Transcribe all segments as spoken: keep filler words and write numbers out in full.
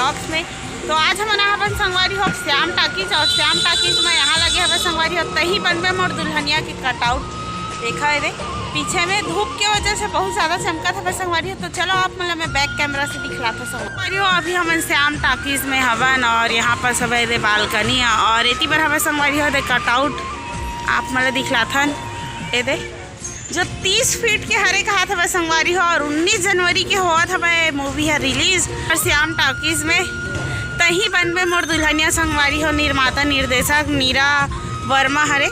Vlogs में। तो आज हमन आए हवन संगवारी हो श्याम टाकीज, और श्याम टाकीज में यहाँ लगे हवे संगवारी हो तही बनबे मोर दुल्हनिया के कटआउट। देखा है रे, पीछे में धूप के वजह से बहुत ज्यादा चमकत हवे संगवारी हो। तो चलो आप मन ला मैं बैक कैमरा से दिखलाता संगवारी हो। अभी हमन श्याम टाकीज में हवन और यहाँ पर सब है रे बालकनी है और एती बर हवे संगवारी हो दे कटआउट आप मन ला दिखलाथन। ए दे जो तीस फीट के हरे कहात हवे संगवारी हो और उन्नीस जनवरी के होवत हवे मूवी है रिलीज और श्याम टाकीज में तही बनबे मोर दुल्हनिया संगवारी हो। निर्माता निर्देशक नीरा वर्मा हरे।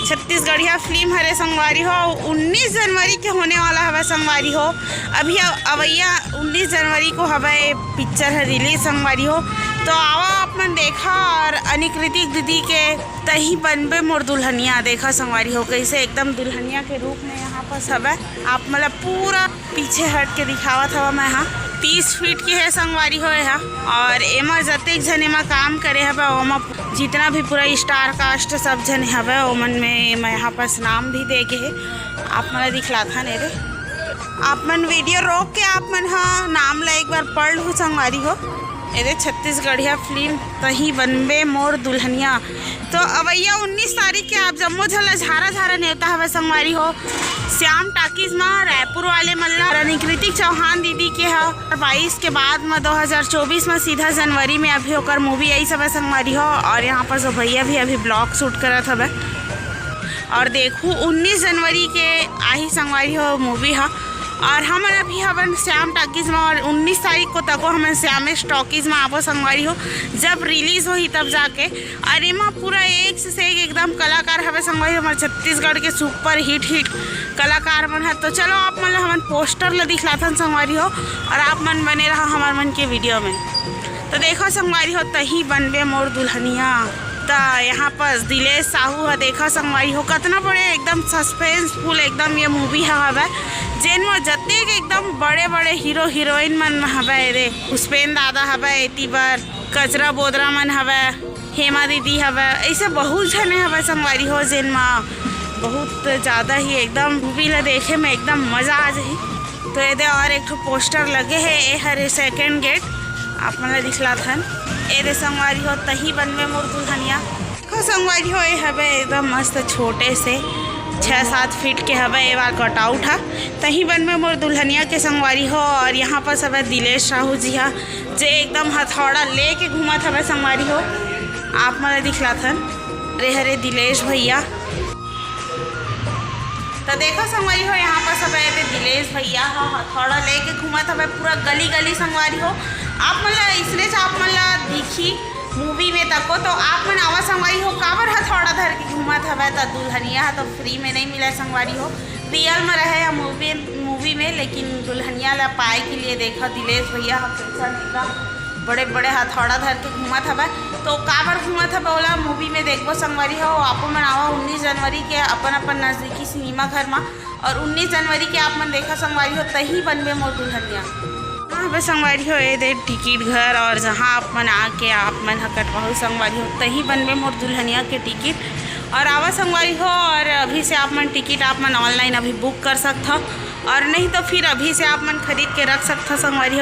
छत्तीसगढ़िया फिल्म हरे संगवारी हो, उन्नीस जनवरी के होने वाला हवे संगवारी हो। अभी अव-, अवैया उन्नीस जनवरी को हवे पिक्चर है रिलीज संगवारी हो। तो आवा आप मन देखा और अनिकृतिक दीदी के तही बनबे मोर दुल्हनिया। देखा संगवारी हो कैसे एकदम दुल्हनिया के रूप में यहाँ पर सब है। आप मतलब पूरा पीछे हट के दिखावत हवा मैं हा। तीस फीट की है संगवारी हो यहाँ। और एमा जतेक झन एमा काम करे हवे ओमा जितना भी पूरा स्टार कास्ट सब झन हवे ओमन में मैं यहाँ पास नाम भी दे गे हे। आप मन ला दिखलाथन एदे। आप मन वीडियो रोक के आप मन हा नाम ला एक बार पढ़ लू संगवारी हो। एदे छत्तीसगढ़िया फिल्म तही बनबे मोर दुल्हनिया। तो अवैया उन्नीस तारीख के आप जम्मो झन ला झारा झारा नेवता हवे संगवारी हो। श्याम टाकीज म रायपुर वाले मन ला निकृतिक चौहान दीदी के ह बाईस के बाद म दो हज़ार चौबीस म सीधा जनवरी में अभी ओकर मूवी आई हवे संगवारी हो। और यहाँ पर जो भैया भी अभी ब्लॉग शूट करत हवे और देखू उन्नीस जनवरी के आही संगवारी हो मूवी ह। और हमन अभी हवन श्याम टाकीज म और उन्नीस तारीख को तको हमन श्यामेश टॉकीज म आबो संगवारी हो, जब रिलीज होही तब जाके। और एमा पूरा एक से एक एकदम कलाकार हवे संगवारी, हमर छत्तीसगढ़ के सुपर हिट हिट कलाकार मन ह। तो चलो आप मन ला हमन पोस्टर ला दिखलाथन संगवारी हो, और आप मन बने रहा हमर मन के वीडियो में। तो देखो संगवारी हो, तही बनबे मोर दुल्हनिया। त यहाँ पर दिलेश साहू ह, देखा संगवारी हो, कतना बड़े एकदम सस्पेंसफुल एकदम ये मूवी ह हवय, जेन म जतेक एकदम बड़े बड़े हीरो हीरोइन मन हवय रे, पुष्पेन दादा हवय, एती बर कचरा बोदरा मन हवय, हेमा दीदी हवय, ऐसे बहुत झने हवय संगवारी हो, जेन म बहुत ज्यादा ही एकदम मूवी ला देखे में एकदम मजा आ जाही। तो एदे और एक ठो पोस्टर लगे हे, ए हरे सेकंड गेट, आप मन ला दिखलाथन। एदे संगवारी हो, तही बनबे मोर दुल्हनिया। देखो संगवारी हो, ए हवे एकदम मस्त छोटे से छः सात फीट के हवे, ए वाला कटआउट ह। तही बनबे मोर दुल्हनिया के संगवारी हो। और यहाँ पर सब है दिलेश साहू जी हा, जे एकदम हथौड़ा लेके घूमत हवे संगवारी हो। आप मन ला दिखलाथन, रे हरे दिलेश भैया। त देखो संगवारी हो, यहाँ पर सब है दिलेश भैया ह हथौड़ा लेके घूमत हवे पूरा गली गली संगवारी हो। आप मन ला इसने च आप मन ला दिखी मूवी में तको, तो आप मन आवा संगवारी हो, काबर हथौड़ा धर के घूमत हवे। त दुल्हनिया ह तो फ्री में नहीं मिला संगवारी हो, रियल में रहे या मूवी मूवी में, लेकिन दुल्हनिया ला पाए के लिए देखो दिलेश भैया ह कैसन एकदम बड़े बड़े हथौड़ा धर के घूमत हवय। तो काबर घूमत हवय ओला मूवी में देखबो संगवारी हो। आपो मन आवा उन्नीस जनवरी के अपन अपन नजदीकी सिनेमा घर म, और उन्नीस जनवरी के आप मन देखा संगवारी हो तही बनबे मोर दुल्हनिया। हाँ बस संगवारी हो, ये दे टिकट घर, और जहाँ आप मन आके आप मन ह कटवाहू संगवारी हो तही बनबे मोर दुल्हनिया के टिकट। और आवा संगवारी हो, और अभी से आप मन टिकट आप मन ऑनलाइन अभी बुक कर सकत हो, और नहीं तो फिर अभी से आप मन खरीद के रख सकत हो संगवारी हो।